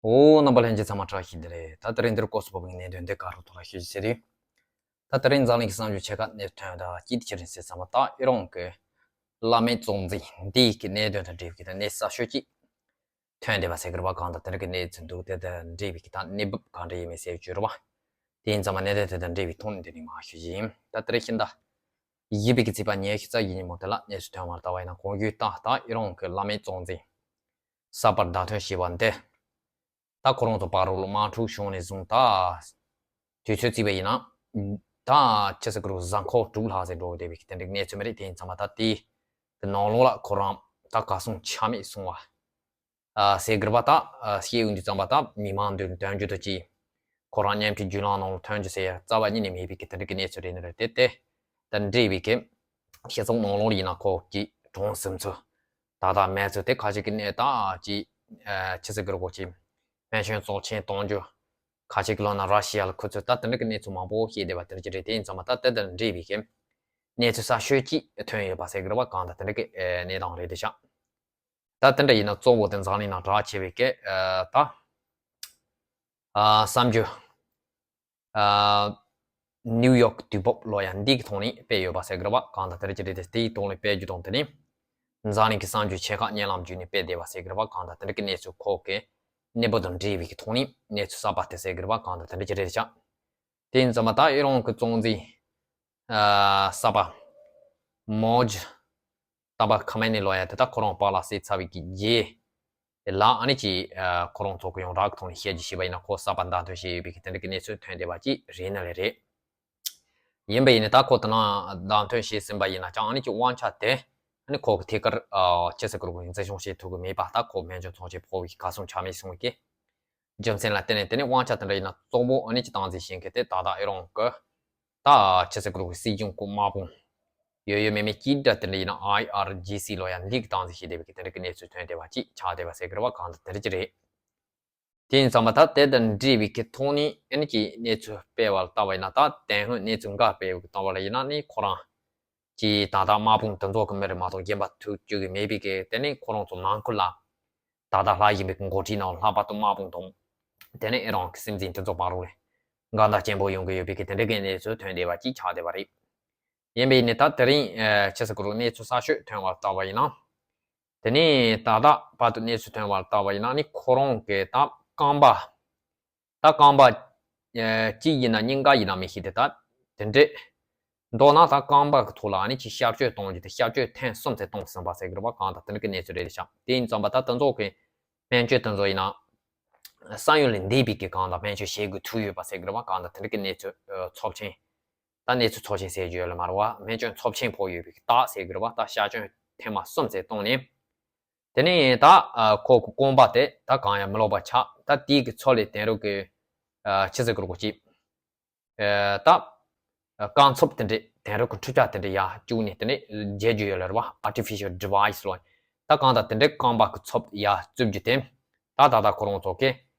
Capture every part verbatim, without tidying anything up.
ཨོ། རྣམ་པ་ལྷན་རྒྱས་ཚང་མ་བཀྲ་ཤིས་བདེ་ལེགས། ད་དེ་རིང་འདིར་སྐོར་སུ་བབས་པའི་གནད་དོན་འདི་ག་རུ་ཐོག་ལ་ཞུ་ཟེར་དུས། ད་དེ་རིང་འཛམ་གླིང་གི་གསར་འགྱུར་ཆེ་ཁག་གནས་ཐོན་དང་སྐྱིད་ཆེ་རིང་ཟེར་ཚང་མ་ད་ཨི་རོང་གི་བླ་སྨན་གཙོ་འཛིན་འདི་གི་གནད་དོན་དང་འབྲེལ་བའི་གི་ད་གནས་གསར་ཤོས་ཅིག་ཐོན་བསྡད་པ་ཟེར་གི་རེད་པ། གང་ལྟར་དེ་འདྲ་གི་གནས་ཚུལ་འདུག་དེ་དང་འབྲེལ་བའི་གི་ད་གནས་བབ་གང་འདྲ་ཡིན་མིན་ཟེར་བའི་བརྗོད་རེད་པ། དེ་ཡིན་ཚང་མ་གནད་དོན་དེ་དང་འབྲེལ་བའི་ཐོག་ནས་འདི་ནས་མར་ཞུ་གི་ཡིན། ད་དེ་རིང་ཤིང་ད་ཡིན་པའི་གི་ཚིག་པ་ཉི་ཤུ་རྩ་བཞི་ཉིན་མོ་དེ་ལ་གནས་ཚུལ་ཐོན་བར་ལྟ་བ་ཡིན་ན། གོང་ཞུས་ལྟར་ད་ཨི་རོང་གི་བླ་སྨན་གཙོ་འཛིན་གསར་པར་བརྡ་ཐོན་བྱས་པ་འདི། ད་ཁོ་རང་ཚོ་བར་རོ་ལ་དམག་འཁྲུག་བྱུང་ནས་བཟུང་ད། དུས་ཚོད་བརྩིས་པ་ཡིན་ན། ད་ཆི་ཟེར་གི་རུ་གཟའ་འཁོར་དྲུག་ལྷག་ཙམ་འགྲོ་བསྡད་པའི་གི་དེ་འདྲའི་གནས་ཚུལ་མ་རེད། དེ་ཡིན་ཚང་མ་ད་དེའི་གི་ནང་ལོགས་ལ་ཁོ་རང་ད་གར་སོང་ཆ་མེད་སོང་བ། ཨ་ཟེར་གི་རེད་པ། ད་ཨ་སྐྱེས་ཡོང་དུས་ཙམ་པ་ད་མི་མང་འདུས་དོན་རྒྱུ་དུ་ཅི། ཁོ་རང་མཉམ་གྱི་རྒྱུན་ལམ་ནང་ལ་ཐོན་རྒྱུ་ཟེར་ཡ་རྩ་བ་ཉིད་ནས་མེད་པའི་གི་དེ་འདྲའི་གི་གནས་ཚུལ་རེད་ནི་རེད། དེ་དེ་དང་འབྲེལ་བའི་གི་སྤྱི་ཚོགས་ནང་ལོགས་ལ་ཡིན་ན་ཁོ་གི་གྲོངས་ཟིན་ཚུལ། ད་ལྟ་མེད་ཚུལ་དེ་ཁ་ཅིག་གི་གནས་སྟངས་ཀྱི་ཨ་ཆི་ཟེར་གི་རེད་གོ་ཅི། སྨན་བཅོས་ཚོགས་ཆེན་གཏོང་རྒྱུ། ཁ་ཅིག་གི་ལོ་ན་ར་ཤི་ཡ་ལ་ཁུ་ཚུར་ད་དེ་འདྲ་གི་གནས་ཚུལ་མང་པོ་ཤེས་བསྡད་པ་དེ་འདྲ་ཅིག་རེད། དེ་ཡིན་ཚང་མ་ད་དེ་དང་འབྲེལ་བའི་གི་གནས་ཚུལ་གསར་ཤོས་ཅིག་ཐོན་ཡོད་པ་ཟེར་གི་རེད་པ། གང་ལྟར་དེ་འདྲ་གི་གནས་སྟངས་རེད་དེ་ཤག་ད་དེ་འདྲ་ཡིན་ན་གཙོ་བོ་དེ་འཛམ་གླིང་ནང་གྲགས་ཆེ་བའི་གི་ཨ་ད་ཨ་གསར་འགྱུར་ཨ་ནིའུ་ཡོག་དུས་བབ་ལོ་ཡ་འདི་གི་ཐོག་ནས་སྤེལ་ཡོད་པ་ཟེར་གི་རེད་པ། གང་ལྟར་དེ་འདྲ་ཅིག་རེད་དེ། དེའི་ཐོག་ནས་སྤེལ་རྒྱུ་དང་དེ་ནི་འཛམ་གླིང་གི་གསར་འགྱུར་ཆེ་ཁག་བརྙན་ལམ་བརྒྱུད་ནས་སྤེལ་བསྡད་པ་ཟེར་གི་རེད་པ། གང་ལྟར་དེ་འདྲ་གི་གནས་ཚུལ་ཁོག་གི་གནས་བབ་དང་འབྲེལ་བའི་གི་ཐོག་ནས་གནས་ཚུལ་གསར་པ་དེ་ཟེར་གི་རེད་པ། གང་ལྟར་དེ་འདྲ་ཅིག་རེད་ཤག་དེ་ཡིན་ཙང་མ་ད་ཨི་རོང་གི་གཙོ་འཛིན་ཨ་གསར་པ་མོ་ཇི་ཏ་བ་ཁ་མེ་ནི་ལོ་ཡ་དེ་ད་ཁོ་རང་པཱ་ལགས་བསད་ཚར་བའི་གི་རྗེས་དེ་ལ་ཨ་ནི་ཅི་ཨ་ཁོ་རང་ཚོ་གི་ཡོངས་གྲགས་ཀྱི་ཐོག་ནས་བཤད་རྒྱུ་བྱས་པ་ཡིན་ན་ཁོ་གསར་པ་བརྡ་ཐོན་བྱས་ཡོད་པའི་གི་དེ་འདྲ་གི་གནས་ཚུལ་ཐོན་བསྡད་པ་ཅིག་རེད་ནི་ལས་རེད། ཡིན་པ་ཡིན་ནི་ད་ཁོ་དེ་ནང་བརྡ་ཐོན་བྱས་ཟིན་པ་ཡིན་ན་ཀྱང་ཨ་ནི་ཅི་དབང་ཆ་དེ་ཨ་ནི་ཁོ་གི་ཐད་ཀར་ཨ་ཆི་ཟེར་གི་རེད་གོ་འཛིན་སྐྱོང་བྱེད་ཐུབ་གི་མེད་པ། ད་ཁོ་སྨན་བཅོས་ཚོགས་ཆེན་ཕོག་པའི་གི་གར་སོང་ཆ་མེད་སོང་བའི་གི་རྒྱུ་མཚན་ལ་བརྟེན་ནས་དེ་ནས་དབང་ཆ་དེ་འདྲ་ཡིན་ན་གཙོ་བོ་ཨ་ནི་ཅི་སྟངས་འཛིན་བྱེད་མཁན་དེ་ད་ལྟ་ཨི་རོང་གི་ད་ཆི་ཟེར་གི་རེད་གོ་སྲིད་གཞུང་གི་དམག་དཔུང་ཡོད་ཡོད་མེད་མེད་ཅི་འདྲ་དེ་འདྲ་ཡིན་ན་ཨའི་ཨར་ཇི་སི་ལོ་ཡ་འདི་གི་སྟངས་འཛིན་བྱེད་བསྡད་པའི་གི་དེ་འདྲ་གི་གནས་ཚུལ་ཐོན་བསྡད་པ་ཅིག་ཆགས་བསྡད་པ་ཟེར་གི་རེད་པ། གང་ལྟར་དེ་འདྲ་ཅིག་རེད། དེ་ཡིན་ཙང་མ་ད་དེ་དང་འབྲེལ་བའི་གི་ཐོག་ནས་ཨ་ནི་ཅི་གནས་ཚུལ་སྤེལ་བ་ལ་ལྟ་བ་ཡིན་ན། ད་དེ་སྔོན་གནས་ཚུལ་འགའ་སྤེལ་བའི་གི་ལྟ་བ་ལ་ཡིན་ན་ནི་ཁོ་རང་ཅི་ད་ལྟ་དམག་དཔུང་དེ་ཚོ་གི་མི་རེད་མ་གཏོགས་རྒན་པ་ཐུག་བཅུག་གི་མེད་པའི་གི་དེ་ནི་ཁོ་རང་ཚོ་ནང་ཁུལ་ལ་ད་ལྟ་ལྷག་བཞིན་པའི་གི་འགོ་ཁྲིད་ནང་ལྷག་པར་དུ་དམག་དཔུང་དང་དེ་ནི་ཨི་རོང་གི་སྲིད་འཛིན་དེ་ཚོ་བར་རོ་ལས་འགལ་ཟླ་ཆེན་པོ་ཡོང་གི་ཡོད་པའི་གི་དེ་འདྲ་གི་གནས་ཚུལ་ཐོན་བསྡད་པ་ཅིག་ཆགས་བསྡད་པ་རེད། ཡིན་པས་ནི་ད་དེ་རིང་ཨ་ཆི་ཟེར་གི་རེད་གནས་ཚུལ་གསར་ཤོས་ཐོན་བ་ལྟ་བ་ཡིན་ན། དེ་ནས་ད་ལྟ་བར་དུ་གནས་ཚུལ་ཐོན་བ་ལྟ་བ་ཡིན་ན་ནི་ཁོ་རང་གི་ད་རྐང་པ། ད་རྐང་པ་ཨ་གཅིག་ཡིན་ན་གཉིས་ཀ་ཡིན་ན་མི་ཤེས་ཏེ། ད་དེ་འདྲས་མདོར་ན་ད་རྐང་པ་གི་ཐོག་ལ་ཨ་ནི་ཅི་གཤག་བཅོས་གཏོང་རྒྱུ་དེ་གཤག་བཅོས་ཐེངས་གསུམ་ཙམ་གཏོང་ཟིན་པ་ཟེར་གི་རེད་པ། གང་ལྟར་དེ་འདྲ་གི་གནས་ཚུལ་རེད་ཤག་དེ་ཡིན་ཙང་པ་ད་དེ་ཚོ་གི་སྨན་བཅོས་དེ་ཚོ་ཡིན་ན་ས་ཡོམ་ལས་འདས་པའི་གི་གང་ལྟར་སྨན་བཅོས་བྱེད་དགོས་ཐུག་ཡོད་པ་ཟེར་གི་རེད་པ། གང་ལྟར་དེ་འདྲ་གི་གནས་ཚུལ་ཨ་ཚབས་ཆེན། ད་གནས་ཚུལ་ཚོགས་ཆེན་ཟེར་རྒྱུ་ཡོད་ལ་མ་རེད་པ། སྨན་བཅོས་ཚབས་ཆེན་ཕོག་ཡོད་པའི་རྟགས་ཟེར་གི་རེད་པ། ད་གཤག་བཅོས་ཐེངས་མ་གསུམ་ཙམ་བཏང་ནས། དེ་ནས་ད་ཨ་ཁོ་གི་རྐང་པ་དེ་ད་གང་ཡང་མི་ལོག་པ་ཆགས། ད་དེའི་གི་ཚོ་ལས་དེང་རབས་ཀྱི་ཨ་ཆི་ཟེར་གི་རེད་གོ་ཅིག་ཨ་ད་ཨ་རྐང་ཚབ་དེ་འདྲས་དེང་རབས་ཀྱི་འཕྲུལ་ཆས་དེ་འདྲས་ཡར་བཅུག་ནས་དེ་ནས་བརྗེ་རྒྱུ་ཡོད་ལ་རེད་པ། Artificial Device ལོ། ད་གང་ལྟར་དེ་འདྲས་རྐང་པ་གི་ཚབ་ཡར་བཙུགས་རྒྱུ་དེ། ད་ད་ལྟ་ཁོ་རང་ཚོ་གི་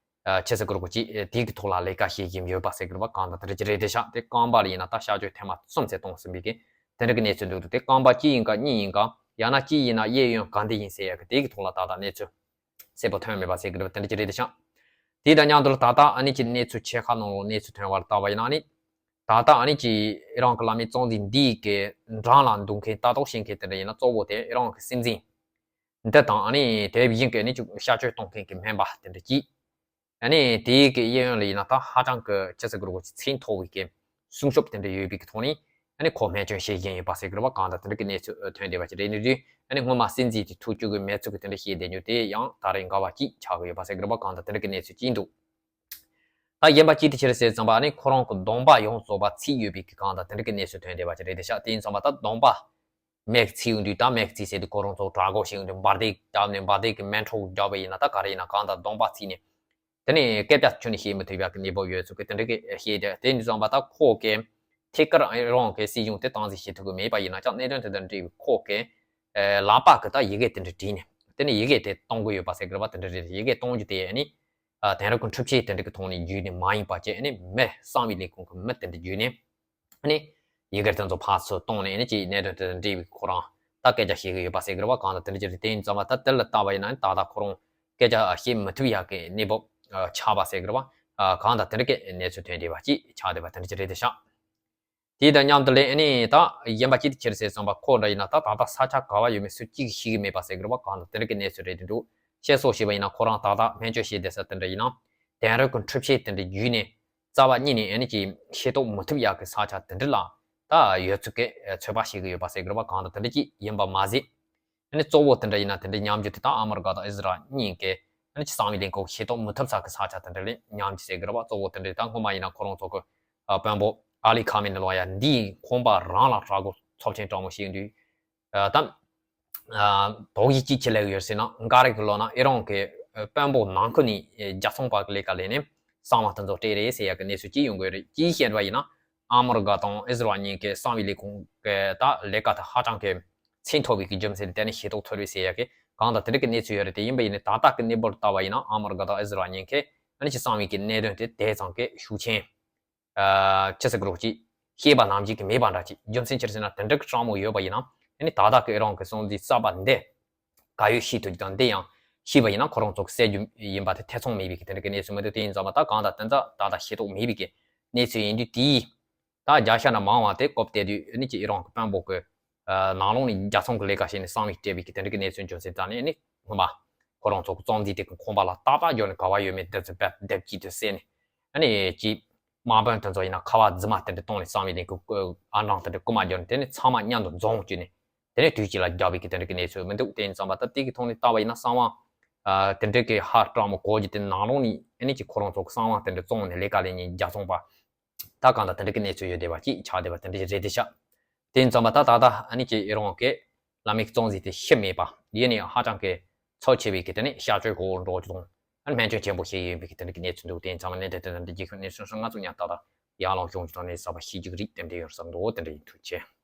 ཨ་ཆི་ཟེར་གི་རེད་གོ་ཅིག་ཨ་དེའི་གི་ཐོག་ལ་ལས་ཀ་བྱེད་བཞིན་ཡོད་པ་ཟེར་གི་རེད་པ། གང་ལྟར་དེ་འདྲ་ཅིག་རེད་དེ་ཤག་དེ་རྐང་པ་ལ་ཡིན་ན་ད་གཤག་བཅོས་ཐེངས་མ་གསུམ་ཙམ་གཏོང་ཟིན་པའི་གི་དེ་འདྲ་གི་གནས་ཚུལ་འདུག་དེ་རྐང་པ་གཅིག་ཡིན་ག་གཉིས་ཡིན་ག་ཡང་ན་གཅིག་ཡིན་ན་གཡས་གཡོན་གང་འདི་ཡིན་ཟེར་ཡ་གི་དེའི་གི་ཐོག་ལ་ད་ལྟ་གནས་ཚུལ་གསལ་པོ་ཐོན་མེད་པ་ཟེར་གི་རེད་པ། དེ་འདྲ་ཅིག་རེད་དེ་ཤག་དེ་དང་མཉམ་དུ་ལ་ད་ལྟ་ཨ་ནི་ཅིག་གནས་ཚུལ་ཆེ་ཁག་ནང་ལོགས་གནས་ཚུལ་ཐོན་བ་ལ་ལྟ་བ་ཡིན་ན་ནི། ད་ལྟ་ཨ་ནི་ཅིག་ཨི་རང་གི་བླ་སྨན་གཙོ་འཛིན་འདིའི་གི་འགྲམ་ལ་འདུག་མཁན་ལྟ་རྟོག་བྱེད་མཁན་དེ་འདྲ་ཡིན་ན་གཙོ་བོ་དེ་ཨི་རང་གི་སྲིད་འཛིན་འདི་དང་ཨ་ནི་དེ་བཞིན་གི་ཨ་ནི་ཅིག་གཤག་བཅོས་གཏོང་མཁན་གི་སྨན་པ་དེ་འདྲ་གཅིག་ཨ་ནི་དེའི་གི་གཡས་གཡོན་ལ་ཡིན་ན་ད་ཧ་ཅང་གི་ཆི་ཟེར་གི་རེད་གོ་ཅིག་མཚན་ཐོགས་པའི་གི་སྲུང་སྐྱོབ་དེ་འདྲ་ཡོད་པའི་གི་ཐོག་ནས་ཨ་ནི་ཁོ་སྨན་བཅོས་བྱེད་བཞིན་ཡོད་པ་ཟེར་གི་རེད་པ། གང་ལྟར་དེ་འདྲ་གི་གནས་ཚུལ་ཐོན་བསྡད་པ་ཅིག་རེད། ནི་དུས་ཨ་ནི་སྔོན་མ་སྲིད་འཛིན་དེ་ཐུག་བཅུག་གི་མེད་ཚུལ་གི་དེ་འདྲ་བཤད་བསྡད་རྒྱུ་དེ་ཡང་ད་རེས་འགལ་བ་ཅིག་ཆགས་གི་ཡོད་པ་ཟེར་གི་རེད་པ། གང་ལྟར་དེ་འདྲ་གི་གནས་ཚུལ་ཅིག་འདུག་ད་གཞན་པ་ཅིག་དེ་ཕྱིར་ཟེར་ཙམ་པ་ཨ་ནི་ཁོ་རང་གི་གདོང་པ་ཡོངས་རྫོགས་པ་ཚིག་ཡོད་པའི་གི་གང་ལྟར་དེ་འདྲ་གི་གནས་ཚུལ་ཐོན་བསྡད་པ་ཅིག་རེད་དེ་ཤག་དེ་ཡིན་ཙང་པ་ད་གདོང་པ་མིག་ཚིག་ཡོང་དུས་ད་མིག་ཚིག་ཟེར་དུས་ཁོ་རང་ཚོ་དྲག་གོ་ཞིག་ཡོང་དུས་འབར་མདེལ་བརྒྱབ་ནས་འབར་མདེལ་གི་སྨན་ཁྲོག་བརྒྱབ་པ་ཡིན་ན་ད་ག་རེ་ཡིན་ན་གང་ལྟར་གདོང་པ་ཚིག་ནས། དེ་ནས་སྐད་ཆ་ཁྱོན་ནས་བཤད་མི་ཐུབ་པ་གི་གནས་བབ་ཡོད་ཚུལ་གི་དེ་འདྲ་གི་བཤད་དེ། དེ་འདི་ཙམ་པ་ད་ཁོ་གི་ཐད་ཀར་རང་གི་སྲིད་གཞུང་དེ་སྟངས་འཛིན་བྱེད་ཐུབ་ཀྱི་མེད་པ་ཡིན་ན་ཀྱང་གནད་དོན་དེ་དང་འབྲེལ་བའི་ཁོ་གི་ཨེ་ལག་པ་གི་ད་ཡི་གེ་དེ་འདྲ་བྲིས་ནས་དེ་ནས་ཡི་གེ་དེ་གཏོང་གི་ཡོད་པ་ཟེར་གི་རེད་པ། དེ་འདྲ་རེད། ཡི་གེ་གཏོང་རྒྱུ་དེ་ཨ་ནི་ཨ་དེང་རབས་ཀྱི་འཕྲུལ་ཆས་དེ་འདྲ་གི་ཐོག་ནས་བརྒྱུད་ནས་མ་ཡིན་པ་བྱས་ཨ་ནི་མི་གསང་བའི་ལས་ཁུངས་གི་མི་དེ་འདྲ་བརྒྱུད་ནས། ཨ་ནི་ཡི་གེ་དེ་ཚོ་ཕར་ཚུར་གཏོང་ནས་ཨ་ནི་ཅིག་གནད་དོན་དེ་དང་འབྲེལ་བའི་ཁོ་རང་ད་སྐད་ཆ་བཤད་གི་ཡོད་པ་ཟེར་གི་རེད་པ། གང་ལྟར་དེ་འདྲ་ཅིག་རེད། དེ་ཡིན་ཙང་པ་ད་དེ་ལ་ལྟ་བ་ཡིན་ན་ནི་ད་ལྟ་ཁོ་རང་སྐད་ཆ་བཤད་མི་ཐུབ་ཡག་གི་གནས་བབ་ ཆགས་པ་ཟེར་གི་རེད་བ། གང་ལྟར་དེ་འདྲ་གི་གནས་ཚུལ་ཐོན་བསྡད་པ་ཅིག་ཆགས་བསྡད་པ་དེ་འདྲ་ཅིག་རེད་དེ་ཤག་དེ་དང་མཉམ་དུ་ལས་ཨ་ནི་ད་གཞན་པ་ཅིག་དེ་ཁྱེར་ཟེར་སོང་བ་ཁོ་འདྲ་ཡིན་ན། ད་ད་ལྟ་ས་ཆ་ག་བ་ཡོད་མེད་སུ་གཅིག་ཤེས་ཀྱི་མེད་པ་ཟེར་གི་རེད་བ། གང་ལྟར་དེ་འདྲ་གི་གནས་ཚུལ་རེད་དེ་འདུག་བཤད་སྲོལ་ཞིག་པ་ཡིན་ན། ཁོ་རང་ད་ལྟ་སྨན་བཅོས་བྱེད་བསྡད་ས་དེ་འདྲ་ཡིན་ན། དེང་རབས་ཀྱི་འཕྲུལ་ཆས་དེ་འདྲ་བརྒྱུད་ནས་རྩ་བ་ཉིད་ནས་ཨ་ནི་ཅིག་ཤེས་རྟོགས་མི་ཐུབ་ཡག་གི་ས་ཆ་དེ་འདྲ་ལ་ད་ཡོད་ཚུལ་གྱི་ཚོད་དཔག་བྱེད་ཀྱི་ཡོད་པ་ཟེར་གི་རེད་བ། གང་ལྟར་དེ་འདྲ་ཅིག་ཡིན་པ་མ་ཟད། ཨ་ནི་གཙོ་བོ་དེ་འདྲ་ཡིན་ན་དེ་འདྲའི་ཉམས་འགྱུར་དེ་དག་ཨ་མི་རི་ཀ་དང་ཨི་ཟི་རལ་གཉིས་ཀས་ཨ་ནི་ཅིག་གསང་བའི་ལས་ཁུངས་ཤེས་རྟོགས་མི་ཐུབ་ས་གི་ས་ཆ་དེ་འདྲ་ལ་ཉམས་ཀྱི་ཟེར་གི་རེད་བ། གཙོ་བོ་དེ་འདྲའི་ད་སྔོན་མ་ཡིན་ན་ཁོ་རང་ཚོ་གི་དཔོན་པོ་ཨ་ལི་ཁ་མེ་ནི་ལོ་ཡ་འདིའི་ཁང་པ་རང་ལ་དྲག་པོ་ཚབས་ཆེན་དྲག་མོ་ཞིག་འདུག་ད་དོགས་གཞི་ཅིག་ཅི་སླེབས་ཡོད་ཟེར་ན། འགའ་རེ་གི་ལོ་ན་ཨི་རན་གི་དཔོན་པོ་ནང་ཁུལ་ནས་རྒྱལ་ཚོང་པ་གི་ལས་ཀ་ལས་ནས་གསང་བ་དེ་ཚོ་སྤྲད་རེད་ཟེར་ཡ་གི་གནས་ཚུལ་ཅིག་ཡོང་གི་ཡོད་རེད། ཅིའི་ཕྱིར་བ་ཡིན་ན། ཨ་མི་རི་ཀ་དང་ཨི་ཟི་རལ་གཉིས་ཀའི་གསང་བའི་ལས་ཁུངས་ཀྱི་ད་ལས་ཀ་དེ་ཧ་ཅང་གི་ཚད་མཐོ་བའི་གི་རྒྱུ་མཚན་དེ་ནས་ཤེས་རྟོགས་ཐུབ་རེད་ཟེར་ཡ་གི་གང་ལྟར་དེ་འདྲ་གི་གནས་ཚུལ་ཡོད་རེད། དེ་ཡིན་པ་ཡིན་ནའི་ད་ལྟ་གི་གནས་བབ་ལྟ་བ་ཡིན་ན་ཨ་མི་རི་ཀ་དང་ཨི་ཟི་རལ་གཉིས་ཀས་ཨ་ནི་ཅིག་གསང་བའི་གི་གནད་དོན་དེ་དེ་ཙམ་གི་ཤུགས་ཆེན་ཅི་ཟེར་གི་རོགས་ཅིག་ཤེས་པ་ནམ་རྒྱུན་གི་མེད་པ་འདྲ་ཅིག་རྒྱུ་མཚན་ཅི་རེད་ཟེར་ན། དེ་འདྲ་གི་དྲང་མོ་ཡོད་པ་ཡིན་ན་ཨ་ནི་ད་ལྟ་གི་ཨི་རན་གི་སྲིད་འཛིན་གསར་པ་འདི་ག་ཡོད་ཤེས་ཐུབ་ཀྱི་དང་། འདི་ཡང་ཤེས་པ་ཡིན་ན་ཁོ་རང་ཚོ་གི་སྲིད་ཇུས་ཡིན་པ་དེ་ཐེ་ཚོམ་མེད་པའི་གི་དེ་འདྲ་གི་གནས་ཚུལ་མི་འདུག་དེ་ཡིན་ཙང་མ་ད་གང་ལྟར་དེ་ཚོ་ད་ལྟ་ཤེས་རྟོགས་མེད་པའི་གི་གནས་ཚུལ་ཡིན་དུས། དེའི་ད་བརྒྱ་ཆ་ནས་མང་བ་དེ་སྐབས་དེ་དུས་ཨ་ནི་ཅིག་ཨི་རན་གི་དཔོན་པོ་གི་ནང་ལོགས་ནས་རྒྱལ་ཚོང་གི་ལས་ཀ་བྱས་ནས་གསང་བའི་སྤྲད་པའི་གི་དེ་འདྲ་གི་གནས་ཚུལ་འབྱུང་སྲིད། ད་ནི་ཨ་ནི་སྔོན་མ་ཁོ་རང་ཚོ་གི་རྩོམ་རྩིས་དེ་གི་ཁང་པ་ལ་ཏག་ཏག་འབྱོར་ནས་ག་བ་ཡོད་མེད་དེ་ཚོ་རྦད་དེབ་གཅིག་ཏུ་བསྲེས་ནས། ཨ་ནི་ཅིག་དམག་དཔོན་དེ་ཚོ་ཡིན་ན་ཁ་པར་རྫུན་མ་དེ་འདྲ་བཏང་ནས་གསང་བའི་ལས་ཁུངས་ཨང་གྲངས་དེ་འདྲ་རྐུ་མ་འབྱོར་ནས། དེ་ནས་ཚང་མ་མཉམ་དུ་རྫོང་བཅུག་ནས་དེ་ནས་དུས་གཅིག་ལ་རྒྱག་པའི་གི་དེ་འདྲ་གི་གནས་ཚུལ་མི་འདུག་དེ་ཡིན་ཙང་མ་ད་དེ་གི་ཐོག་ནས་ལྟ་བ་ཡིན་ན་གསང་བ་དེ་འདྲ་གི་ཧ་དྲག་མོ་གོ་རྒྱུ་དེ་ནང་ལོགས་ནས་ཨ་ནི་ཅིག་ཁོ་རང་ཚོ་གི་གསང་བ་དེ་འདྲ་བཙོང་ནས་ལས་ཀ་ལས་ནས་རྒྱལ་ཚོང་པ་ད་གང་ལྟར་དེ་འདྲ་གི་གནས་ཚུལ་ཡོད་བསྡད་པ་ཅིག་ཆགས་བསྡད་པ་དེ་འདྲ་ཞིག་རེད་དེ་ཤག་དེ་ཡིན་ཙང་མ་ད་ད་ལྟ་ཨ་ནི་ཅིག་ཨི་རན་གི་བླ་མའི་རྩོམ་རྩིས་དེ་ཤི་མེད་པ། དེ་ནས་ཧ་ཅང་གི་ཚབས་ཆེ་བའི་གི་དེ་ནས་བྱ་སྤྱོད་གོ་འགྲོ་རྒྱུ་དང་། ཨ་ནི་སྨན་བཅོས་ཆེན་པོ་ཞིག་ཡིན་པའི་གི་དེ་འདྲ་གི་གནས་ཚུལ་འདུག་དེ་ཡིན་ཙང་མ་ནས་དེ་དེ་འདྲ་རྒྱལ་ཁབ་གནས་ཚུལ་སོང་ང་ཚོ་ཉག་ཏག་ཏག་ཡར་ལངས་བྱུང་རྒྱུ་དང་ནས་གསར་པ་ཤེས་རྒྱུ་གི་རིགས་ཏན་ཏན་ཡོད་ས་འདུག་དེ་འདྲ་ཡིན། ཐུགས་རྗེ་ཆེ།